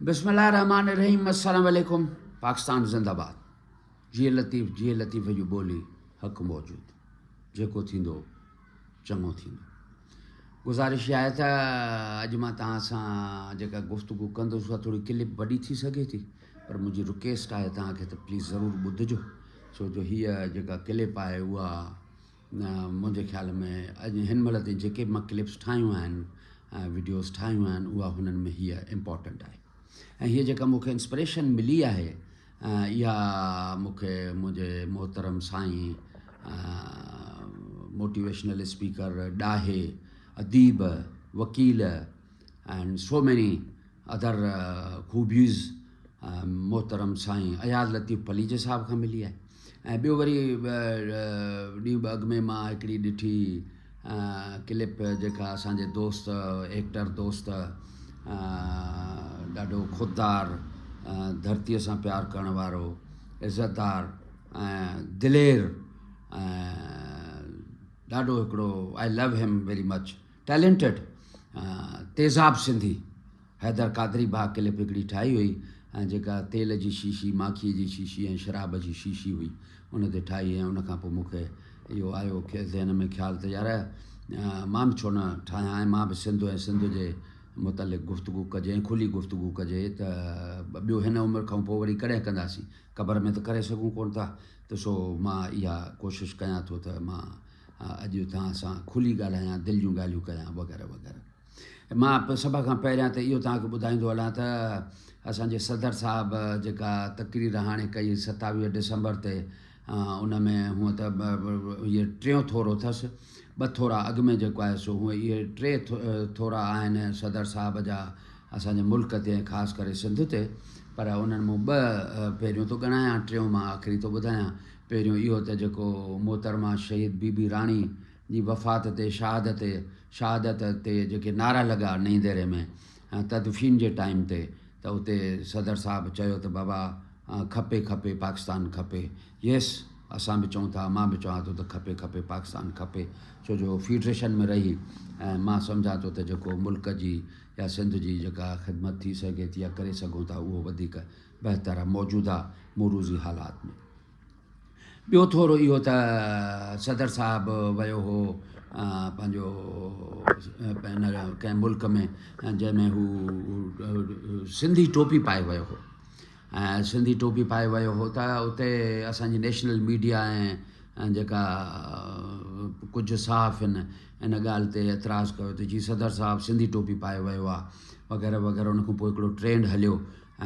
بسم الله الرحمٰن الرحيم السلام عليڪم پاڪستان زنده باد جيئي لطيف جيئي لطيف جي ٻولي حق موجود جيڪو ٿيندو چڱو ٿيندو گذارش اها آهي ته اڄ مان توهان سان جيڪا گفتگو ڪندس اها ٿوري ڪلپ وڏي ٿي سگهي ٿي پر منهنجي رڪويسٽ آهي توهان کي ته پليز ضرور ٻڌجو ڇو جو هيء جيڪا ڪلپ آهي اها منهنجي خيال ۾ اڄ هن مهل تائين جيڪي به مان ڪلپس ٺاهيون آهن ۽ وڊيوز ٺاهيون آهن اها هنن ۾ هيء امپورٽنٽ آهي ۽ هيء جيڪا مون کي انسپريشن ملي آهي اها مون کي منهنجي محترم سائين موٽيويشنل اسپيڪر ڏاهي اديب وڪيل اينڊ سو ميني ادر خوبيز محترم سائين اياز لطيف پليجي صاحب کان ملي آهي ۽ ٻيو وري ڏينهن ٻه اڳ ۾ مان هڪڙي ڏٺي ڪلپ جيڪا اسانجي دوست ايڪٽر دوست ڏاڍو خوددار ڌرتيء سان پيار ڪرڻ وارو عزتدار ۽ دلير ۽ ڏاڍو هڪڙو I love him very much talented Tezab Sindhi Haider Qadri ڀاء ڪلپ هڪڙي ٺاهي هئي ۽ جيڪا تيل جي شيشي، ماکيء جي شيشي ۽ شراب جي شيشي هئي ان تي ٺاهي ۽ ان کان پوء مون کي اهو آيو ذهن ۾ خيال ته يار مان به ڇو نه ٺاهيان ۽ مان به سنڌ ۽ سنڌ جي متعلق گفتگو ڪجي ۽ کلي گفتگو ڪجي ته ٻيو هن عمر کان پوء وري ڪڏهن ڪنداسين قبر ۾ ته ڪري سگهون ڪونه ٿا ته سو مان اها ڪوشش ڪيان ٿو ته مان اڄ توهان سان کلي ڳالهايان دل جون ڳالهيون ڪيان وغيره وغيره. مان سڀ کان پهريان ته اهو توهان کي ٻڌائيندو هلان ته اسان جي صدر صاحب جيڪا تقرير هاڻي ڪئي 27 ڊسمبر تي ان ۾ هونء ته اهي ٽيون ٿورو اٿس ٻه ٿورا اڳ ۾ جيڪو آهي سو هونء اهي ٽي ٿورا آهن صدر صاحب جا اسان جي ملڪ تي ۽ خاص ڪري سنڌ تي پر انهن مون ٻه پهريون ٿو ڳڻايان ٽيون مان آخري ٿو ٻڌايان پهريون اهو ته جيڪو محترمه شهيد بي بي راڻي جي وفات تي شهادت شهادت تي جيڪي نعرا لڳا نئين ديري ۾ تدفين جي ٽائيم تي ته اتي صدر صاحب چيو ته بابا کپي کپي پاڪستان کپي يس اسان به چئون ٿا مان به چوان ٿو ته کپي کپي پاڪستان کپي ڇو جو فيڊريشن ۾ رهي ۽ مان سمجهان ٿو ته جيڪو ملڪ جي يا سنڌ جي جيڪا خدمت ٿي سگهي ٿي يا ڪري سگهون ٿا اهو وڌيڪ بهتر آهي موجوده معروضي حالات ۾ ٻيو ٿورو اهو ته صدر صاحب ويو هو پنهنجو ڪنهن ملڪ ۾ جنهن ۾ هو سنڌي ٽوپي پائي ويو هو ۽ سنڌي ٽوپي پائي ويو هو ته اتي اسانجي نيشنل ميڊيا ۽ جيڪا ڪجهه صحافين ان ڳالهه تي اعتراض ڪيو ته جي صدر صاحب سنڌي ٽوپي پائي ويو آهي وغيره وغيره ان کان پوء هڪڙو ٽرينڊ هليو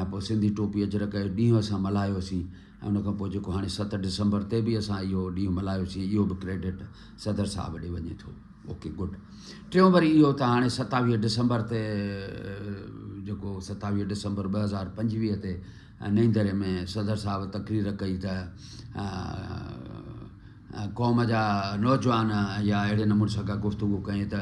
۽ پوء سنڌي ٽوپي اجرڪ جو ڏينهن اسان ملهايوسين ۽ ان کان پوء جيڪو هاڻي 7 ڊسمبر تي به اسان اهو ڏينهن ملهايوسين اهو به ڪريڊٽ صدر صاحب ڏي وڃي ٿو. Okay good. ٽيون وري اهو ته هاڻي 27 ڊسمبر تي جيڪو 27 ڊسمبر 2025 تي نئين دري ۾ صدر صاحب تقرير ڪئي ته قوم جا نوجوان يا اهڙي نموني سان ڪا گفتگو ڪئي ته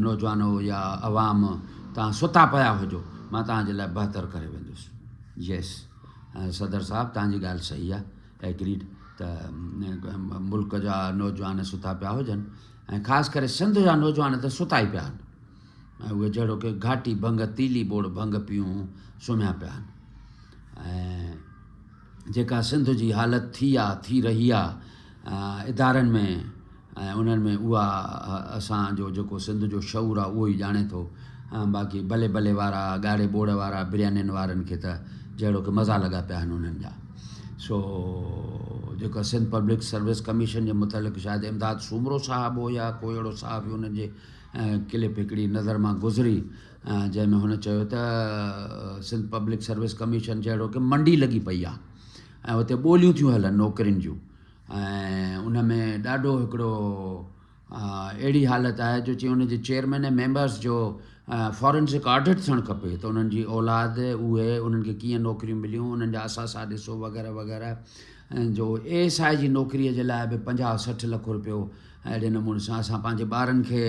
نوجوانو يا عوام توهان ستا پيا هجو مان توهان جي لاء بهتر ڪري ويندس. يس صدر صاحب توهان جي ڳالهه صحيح آهي ايگريڊ ته ملڪ جا نوجوان ستا پيا هجن ۽ خاص ڪري سنڌ جا نوجوان ته ستا ئي پيا آهن ۽ اهي جهڙو ڪي گهاٽي ڀنگ تيلي ٻوڙ ڀنگ پيون سمهيا پيا آهن ۽ جيڪا سنڌ جي حالت ٿي آ ٿي رهي آ ادارن ۾ ۽ انهن ۾ اها اسان جو جيڪو سنڌ جو شعور آ اهو ئي ڄاڻي ٿو باقي بلي بلي وارا ڳاڙهي ٻوڙ وارا بريانين وارن کي ته جهڙوڪ مزا لڳا پيا آهن انهن جا سو جيڪا سنڌ پبلڪ سروس ڪميشن جي متعلق شايد امداد سومرو صاحب هو يا ڪو اهڙو صاحب انهن جي ڪلپ هڪڙي نظر مان گذري جنهن ۾ هن چيو ته سنڌ پبلڪ سروس ڪميشن جهڙوڪ منڊي لڳي پئي آ ۽ اتي ٻوليون ٿيون هلن نوڪرين جون ۽ ان ۾ ڏاڍو هڪڙو اهڙي حالت آهي جو چي ان جي چيئرمين ۽ ميمبرس جو فارنسڪ آڊٽ ٿيڻ کپي ته انهن جي اولاد اهي انهن کي ڪيئن نوڪريون مليون انهن جا اثاثا ڏسو وغيره وغيره جو اي ايس I جي نوڪريء جي لاء به 50 60 لک روپيو اهڙي نموني سان اسان پنهنجي ٻارن کي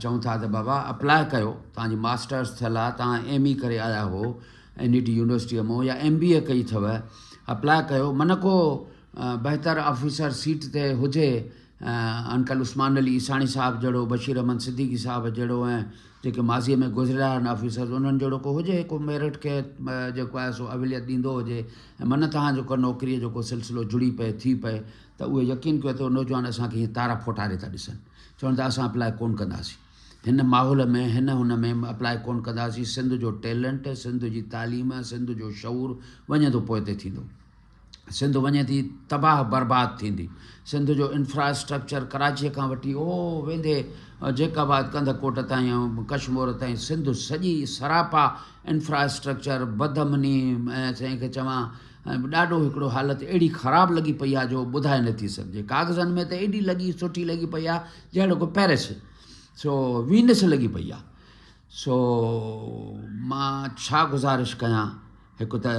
چئون ٿا ته بابا اپلاء ڪيو توهان جي ماسٽرس ٿيل آهي توهان ايم اي ڪري آيا هو اين اي ٽي يونيورسٽيء مون يا ايم بي اي ڪئي اٿو اپلاء ڪيو من ڪو بهتر آفيسر سيٽ تي هجي انڪل عثمان علي عيساڻي صاحب جهڙو بشير احمد صديقي صاحب جهڙو ۽ جيڪي ماضيء ۾ گذريا آهن آفيسرز انهن جهڙو ڪو هجي ڪو ميرٽ کي جيڪو آهي سو اوليت ڏيندو هجي ۽ من توهان جو ڪو نوڪريء جو ڪو سلسلو جڙي پئي ٿي پئي ته اهي يقين ڪيو ته نوجوان اسان کي هيئن تارا ڦوٽاري ٿا ڏسن چون ٿا اسان اپلاء ڪون ڪنداسين هن ماحول ۾ هن هن ۾ اپلاء ڪون ڪنداسين سنڌ جو ٽيلنٽ سنڌ جي تعليم سنڌ جو شعور وڃي ٿو پوئتي ٿيندو سنڌ وڃي ٿي تباهه برباد ٿيندي. سنڌ جو انفراسٽرڪچر ڪراچيء کان وٺي او ويندي جيڪب آباد ڪنڌڪوٽ تائين ۽ ڪشمور تائين سنڌ سڄي سراپا انفراسٽرڪچر بدامني ۽ سائين کي چوان ڏاڍو هڪڙو حالت اهڙي خراب لڳي پئي آهي جو ٻڌائي نٿي سگهجي ڪاغذن ۾ ته ايڏي لڳي سٺي لڳي پئي آهي جهڙو ڪو پيرس سو وينس لڳي پئي آهي سو مان ڇا گذارش ڪيان هڪ ته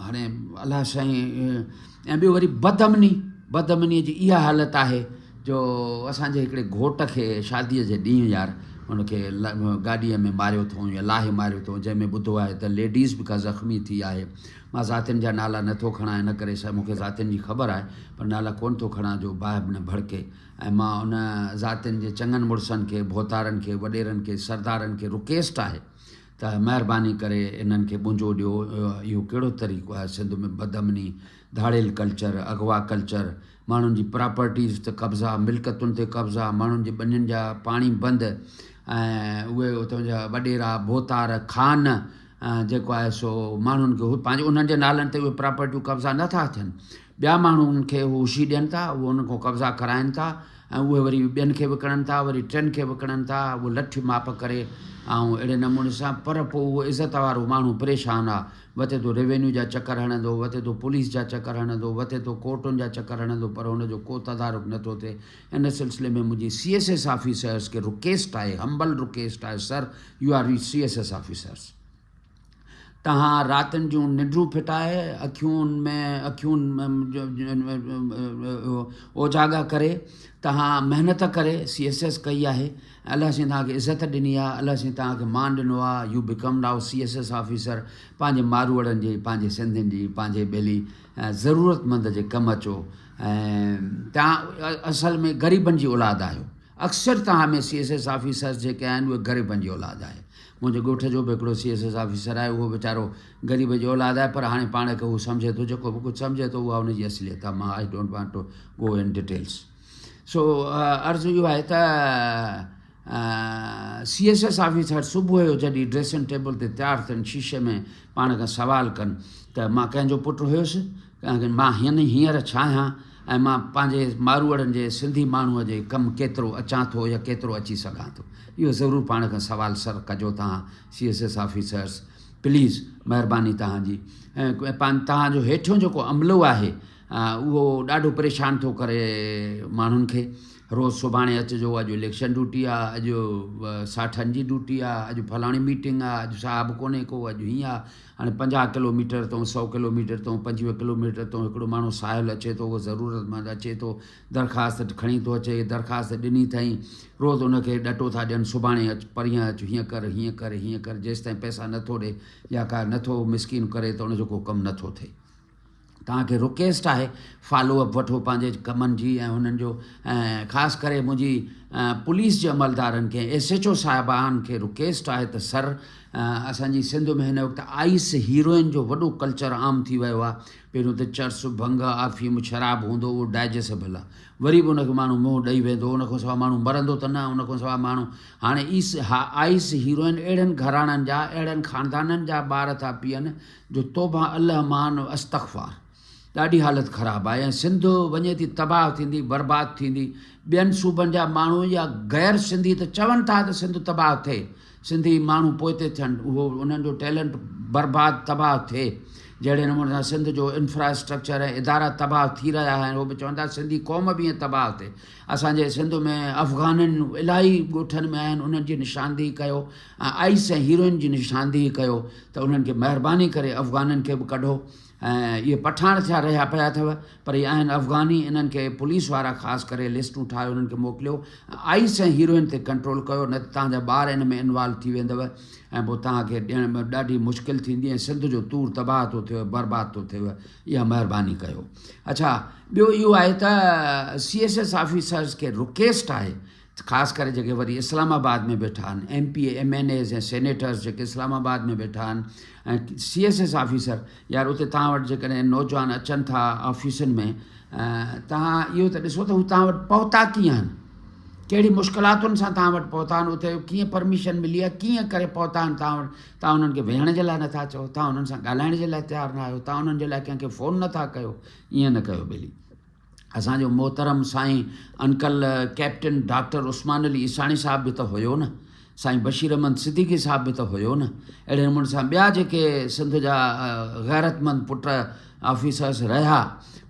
هاڻي الله سائين ۽ ٻيو وري بدامني بدامني جي اها حالت آهي جو اسانجي هڪڙي گهوٽ کي شاديء جي ڏينهن يار ان کي گاڏيء ۾ ماريو اٿئون يا لاهي ماريو اٿئون جنهن ۾ ٻڌو آهي ته ليڊيز به ڪا زخمي ٿي آهي مان ذاتين جا نالا نٿو کڻان ان ڪري مون کي ذاتين جي خبر آهي پر نالا ڪونه ٿو کڻان جو باهه به نه ڀڙڪي ۽ مان ان ذاتين جي چڱن مڙسن کي، ڀوتارن کي، وڏيرن کي، سردارن کي رڪيسٽ آهي ته مهرباني ڪري انهن کي ٻنجو ڏيو، اهو ڪهڙو طريقو آهي سنڌ ۾ بدامني، ڌاڙيل ڪلچر، اغوا ڪلچر، ماڻهن جي پراپرٽيز تي قبضا، ملڪيتن تي قبضا، ماڻهن جي ٻنين جا پاڻي بند ۽ اهي اتان جا وڏيرا، ڀوتار، خان جيڪو آهي سو ماڻهن کي پنهنجي انهن جي نالن تي اهي پراپرٽيون قبضا نه ٿا ٿين ٻيا ماڻهو انهن کي هوشي ڏين ٿا اهي انهن کان قبضا ڪرائين ٿا ۽ اهي وري ٻين کي وڪڻن ٿا وري ٽين کي وڪڻن ٿا اهو لٺ ماپ ڪري ۽ اهڙي نموني سان پر پوء اهو عزت وارو ماڻهو پريشان آ وتي ٿو ريونيو جا چڪر هڻندو وتي ٿو پوليس جا چڪر هڻندو وتي ٿو ڪورٽن جا چڪر هڻندو پر هن جو ڪو تدارڪ نٿو ٿئي ان سلسلي ۾ منهنجي سي ايس ايس آفيسرس کي رڪيسٽ آهي همبل رڪيسٽ آهي sir you are C S S officers توهان راتين جون ننڊون ڦٽائي اکيون ۾ اکيون اوجاڳا ڪري توهان محنت ڪري سي ايس ايس ڪئي آهي الله سائين توهان کي عزت ڏني آهي الله سائين توهان کي مان ڏنو آهي you become now C S S officer پنهنجي ماروئڙن جي پنهنجي سنڌين جي پنهنجي ٻيلي ضرورتمند جي ڪم اچو ۽ توهان اصل ۾ غريبن جي اولاد آهيو اڪثر توهان ۾ سي ايس ايس آفيسرز جيڪي آهن اهي غريبن جي اولاد آهي. منهنجي ڳوٺ جو به هڪڙو سي ايس ايس آفيسر آهي اهو ويچارو غريب جي اولاد آهي پر هاڻي پاڻ کي هو سمجهي ٿو جيڪو به ڪجهه سمجهي ٿو اها ان جي اصليت آهي مان I don't want to go in details سو عرض اهو آهي ته سي ايس ايس آفيسر صبح جو جڏهن ڊريسنگ ٽيبل تي تيار ٿين شيشي ۾ پاڻ کان سوال ڪن ته مان ڪنهن جو پٽ هيس مان هن هينئر ڇا آهيان ۽ مان پنهنجي ماروئڙن جي سنڌي ماڻهوء جي ڪم ڪيترو اچان ٿو يا ڪيترو اچي سگهان ٿو؟ اهو ضرور پاڻ کان سوال سر ڪجو توهان C S S officers please مهرباني توهان جي ۽ توهان جو هيٺيون جيڪو عملو آهي اهو ڏاڍو پريشان ٿو ڪري ماڻهن کي روز سڀاڻي اچجو اڄ اليڪشن ڊيوٽي آ اڄ ساٺن جي ڊيوٽي آ اڄ فلاڻي ميٽنگ آ اڄ صاحب ڪونهي ڪو اڄ هيئن آ هاڻي 50 ڪلو ميٽر تون 100 ڪلو ميٽر تون 25 ڪلو ميٽر تون هڪڙو ماڻهو ساحل اچي ٿو اهو ضرورت مند اچي ٿو درخواست کڻي ٿو اچي درخواست ڏني اٿئي روز ان کي ڏٽو ٿا ڏين سڀاڻي اچ پرينء اچ هيئن ڪر هيئن ڪر هيئن ڪر جيستائين پئسا نٿو ڏي يا ڪا نٿو مسڪين ڪري ته ان جو ڪو ڪم نٿو ٿئي توهان کي رڪيسٽ آهي فالو اپ وٺو پنهنجي ڪمن جي ۽ انهن جو ۽ خاص ڪري منهنجي پوليس جي عملدارن کي ايس ايڇ او صاحبان کي رڪيسٽ آهي ته سر اسان جي سنڌ ۾ هن وقت آئس هيروئن جو وڏو ڪلچر عام ٿي ويو آهي پهريون ته چرس ڀنگ آفيم شراب هوندو اهو ڊائجسبل آهي وري به ان کي ماڻهو منهن ڏئي ويندو ان کان سواء ماڻهو مرندو ته نه ان کان سواء ماڻهو هاڻي ايس آئس هيروئن اهڙن گهراڻن جا اهڙن خاندانن جا ٻار ٿا پيئن جو توبه الله مان استغفار ڏاڍي حالت خراب آهي ۽ سنڌ وڃي ٿي تباهه ٿيندي برباد ٿيندي ٻين صوبن جا ماڻهو يا غير سنڌي ته چون ٿا ته سنڌ تباهه ٿئي سنڌي ماڻهو پوئتي ٿين اهو انهن جو ٽيلنٽ برباد تباهه ٿئي جهڙي نموني سان سنڌ جو انفراسٽرڪچر ۽ ادارا تباهه ٿي رهيا آهن اهو به چون ٿا سنڌي قوم به ائين تباهه ٿئي اسان جي سنڌ ۾ افغانن الاهي ڳوٺن ۾ آهن انهن جي نشاندهي ڪيو ۽ آئس ۽ هيروئن جي نشاندهي ڪيو ته انهن کي مهرباني ڪري افغانن کي به ڪڍو ۽ اهي پٺاڻ ٿيا رهيا پيا اٿو پر اهي آهن افغاني انهن کي پوليس وارا خاص ڪري لسٽون ٺاهي انهن کي موڪليو ۽ آئس ۽ هيروئن تي ڪنٽرول ڪيو نه ته توهان جا ٻار ان ۾ انوالو ٿي ويندو ۽ پوء توهان کي ڏيڻ ۾ ڏاڍي مشڪل ٿيندي ۽ سنڌ جو تور تباهه ٿو ٿئي برباد ٿو ٿئي اها مهرباني ڪيو اڇا ٻيو اهو آهي ته سي ايس ايس آفيسرز کي رڪيسٽ آهي. خاص ڪري جيڪي وري اسلام آباد ۾ ويٺا آهن M P A M N As ۽ senators جيڪي اسلام آباد ۾ ويٺا آهن ۽ سي ايس ايس آفيسر يار اتي توهان وٽ جيڪڏهن نوجوان اچن ٿا آفيسن ۾ توهان اهو ته ڏسو ته هو توهان وٽ پهتا ڪيئن آهن ڪهڙي مشڪلاتن سان توهان وٽ پهتا آهن اتي ڪيئن پرميشن ملي آهي ڪيئن ڪري پهتا آهن توهان وٽ توهان انهن کي ويهڻ جي لاء نٿا چئو توهان انهن سان ڳالهائڻ جي لاء تيار نه آهيو توهان انهن جي لاء ڪنهن کي فون نٿا ڪيو ائين نه ڪيو ٻيلي اسان جو محترم سائين uncle captain doctor Usman Ali Isani صاحب به ته هيو نه، سائين بشير احمد صديقي صاحب به ته هيو نه، اهڙي نموني سان ٻيا جيڪي سنڌ جا غيرتمند پٽ آفيسرس رهيا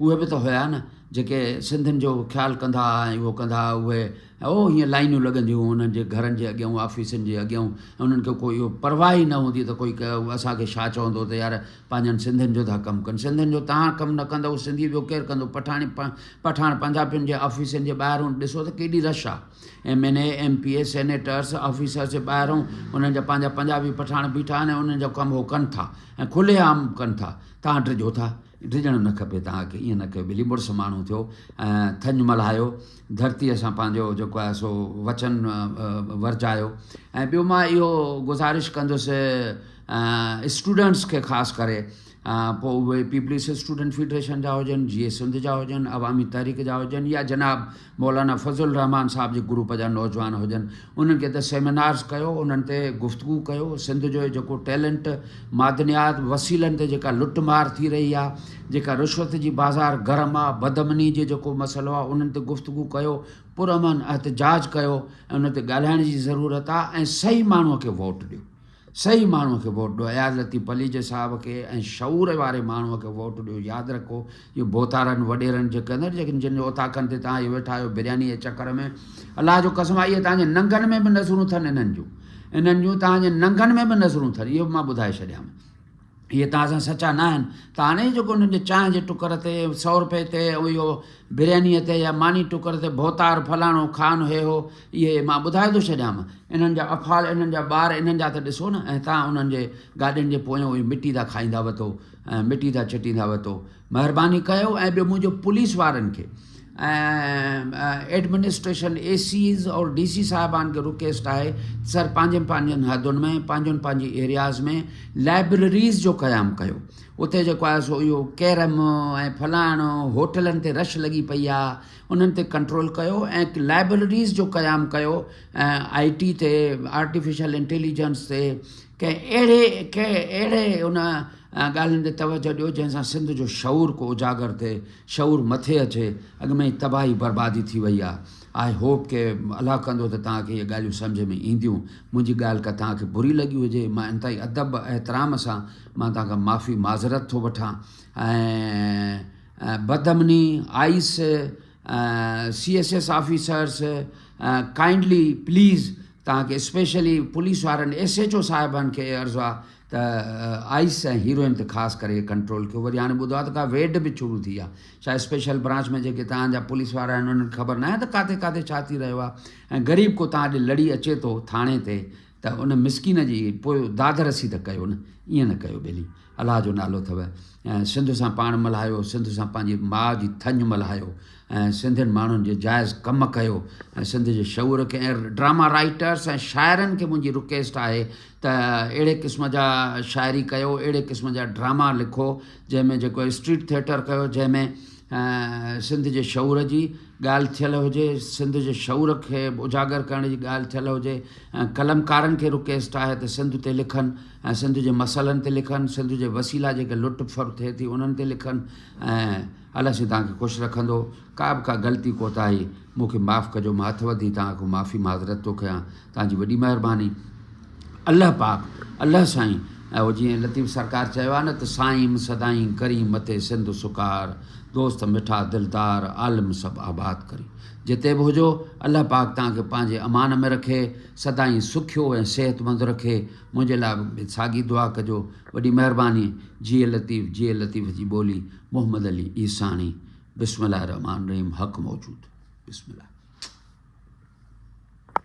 اهي به ته هيا نه، جيڪي سنڌين جو خيال ڪندا ها ۽ اهو ڪندا ها اهي او هيئن لائينون لڳنديون هيون انهن جي گهرن جي اڳيان آفيسن جي اڳيان ۽ انهن کي ڪوئي اهو پرواهه ئي نه هوندي ته ڪوئي اسان کي ڇا چوندو ته يار پنهنجن سنڌين جو ٿا ڪم ڪن. سنڌين جو توهان ڪم نه ڪندؤ سنڌي ٻيو ڪير ڪندو. پٺاڻي پٺاڻ پنجابين جي آفيسن جي ٻاهرون ڏسو ته ڪيڏي رش آ. M N A, M P A, senators, officers جي ٻاهرون انهن جا پنهنجا پنجابي پٺاڻ بيٺا آهن ۽ انهن جو ڪم هو ڪن ٿا ۽ کلي عام ڪن ٿا. توهان ڊڄو ٿا. ڊڄڻ نه کپي توهان کي ائين نه ڪيو ٻلي مڙس ماڻهو ٿيو ۽ ٿڃ ملهايو ڌرتيء سان پنهنجو جيڪو آهي سو وچن ورجايو ۽ ٻيو مان اهو گذارش ڪندس اسٽوڊنٽس کي خاص ڪري پوء اهي پيپلز اسٽوڊنٽ فيڊريشن جا هجن جي اي سنڌ جا هجن عوامي تحريڪ جا هجن يا جناب مولانا فضل الرحمان صاحب جي گروپ جا نوجوان هجن انهن کي ته سيمينارز ڪيو انهن تي گفتگو ڪيو سنڌ جو جيڪو ٽيلنٽ معدنيات وسيلن تي جيڪا لٽ مار ٿي رهي آهي جيڪا رشوت جي بازار گرم آهي بدامني جي جيڪو مسئلو آهي انهن تي گفتگو ڪيو پرامن احتجاج ڪيو ۽ ان تي ڳالهائڻ جي ضرورت آهي ۽ صحيح ماڻهو کي ووٽ ڏيو صحيح ماڻهوء کي ووٽ ڏيو، اياز لطيف پليجي صاحب کي ۽ شعور واري ماڻهوء کي ووٽ ڏيو، ياد رکو اهو ڀوتارن وڏيرن جي ڪندڙ جيڪي جن جي اوطاقن تي توهان اهي ويٺا آهيو برياني جي چڪر ۾ الله جو قسم آهي اهي توهان جي ننگن ۾ به نظرون اٿن انهن جون انهن جون توهان جي ننگن ۾ به نظرون اٿن اهو به مان ٻڌائي ڇڏيان اهي توهان سان سچا نه آهن توهان نه جيڪو انهن جي چانهه جي ٽڪر تي سو روپئي تي اهو بريانيء تي يا ماني ٽڪر تي ڀوتار فلاڻو خان هي هو اهي مان ٻڌائي ٿو ڇڏيانو انهن جا افعال انهن جا ٻار انهن جا ته ڏسو نه ۽ توهان انهن جي گاڏين جي پويان اهي مٽي ٿا کائيندا وتو ۽ مٽي ٿا چٽيندا وتو مهرباني ڪيو ۽ ٻيو منهنجو پوليس وارن کي ۽ ايڊمنسٽريشن اي سيز اور ڊي سي صاحبان کي رڪويسٽ آهي سر پنهنجن پنهنجن حدن ۾ پنهنجن پنهنجي ايرياز ۾ لائبريريز جو قيام ڪيو اتي جيڪو آهي سو اهو ڪيرم ۽ فلاڻو هوٽلن تي رش لڳي پئي آهي انهن تي ڪنٽرول ڪيو ۽ لائبرريز جو قيام ڪيو ۽ آئي ٽي تي آرٽيفيشل انٽيليجنس تي ڪنهن اهڙي ڪنهن اهڙي ان ڳالهين تي توجه ڏيو جنهن سان سنڌ جو شعور ڪو اجاگر ٿئي شعور مٿي اچي اڳ ۾ ئي تباهي بربادي ٿي وئي آهي I hope ڪي الله ڪندو ته توهان کي اهي ڳالهيون سمجهه ۾ اينديون منهنجي ڳالهه ڪا توهان کي بري لڳي هجي مان انتهائي ادب احترام سان مان توهان کان معافي معذرت ٿو وٺان ۽ بدامني ice C S S officers kindly please توهان کي اسپيشلي پوليس وارن ايس ايڇ او صاحبان کي عرض آ ته آئس ۽ هيروئن تي خاص ڪري ڪنٽرول ڪيو وري هاڻي ٻڌو آ ته ڪا ويڊ به شروع ٿي آ ڇا اسپيشل برانچ ۾ جيڪي توهان جا پوليس وارا آهن انهن کي خبر ناهي ته ڪاٿي ڪاٿي ڇا ٿي رهيو آ ۽ غريب ڪو توهان ڏي لڙي اچي ٿو ٿاڻي تي ته ان مسڪين جي پوء داد رسي ته ڪيو نه ائين نه ڪيو ٻيلي الله جو نالو اٿو ۽ سنڌ سان پاڻ ملهايو سنڌ سان پنهنجي ماء جي ٿڃ ملهايو ۽ سنڌين ماڻهن جي جائز ڪم ڪيو ۽ سنڌ جي شعور کي ۽ ڊراما رائيٽرس ۽ شاعرن کي منهنجي رڪويسٽ آهي ته اهڙي قسم جا شاعري ڪيو اهڙي قسم جا ڊراما لکو جنهن ۾ جيڪو اسٽريٽ ٿيٽر ڪيو جنهن ۾ سنڌ جي شعور جي ڳالهه ٿيل هجي، سنڌ جي شعور کي اجاگر ڪرڻ جي ڳالهه ٿيل هجي ۽ قلمڪارن کي رڪويسٽ آهي ته سنڌ تي لکن ۽ سنڌ جي مسئلن تي لکن، سنڌ جي وسيلا جيڪي لٽ ڦر ٿئي ٿي انهن تي لکن ۽ الله سائين توهان کي خوش رکندو. ڪا به ڪا غلطي ڪوتاهي مون کي معاف ڪجو مان هٿ وڌي توهان کان معافي معذرت ٿو ڪيان توهان جي وڏي مهرباني. الله پاڪ الله سائين اهو جيئن لطيف سرڪار چيو آهي نه ته سائين سدائين ڪرين مٿي سنڌ سڪار دوست مٺا دلدار عالم سڀ آباد ڪرين جتي به هجو الله پاڪ توهان کي پنهنجي امان ۾ رکي سدائين سکيو ۽ صحتمند رکي منهنجي لاء به ساڳي دعا ڪجو وڏي مهرباني جيئي لطيف جيئي لطيف جي ٻولي محمد علي عيساڻي بسم الله الرحمٰن الرحيم حق موجود بسم الله.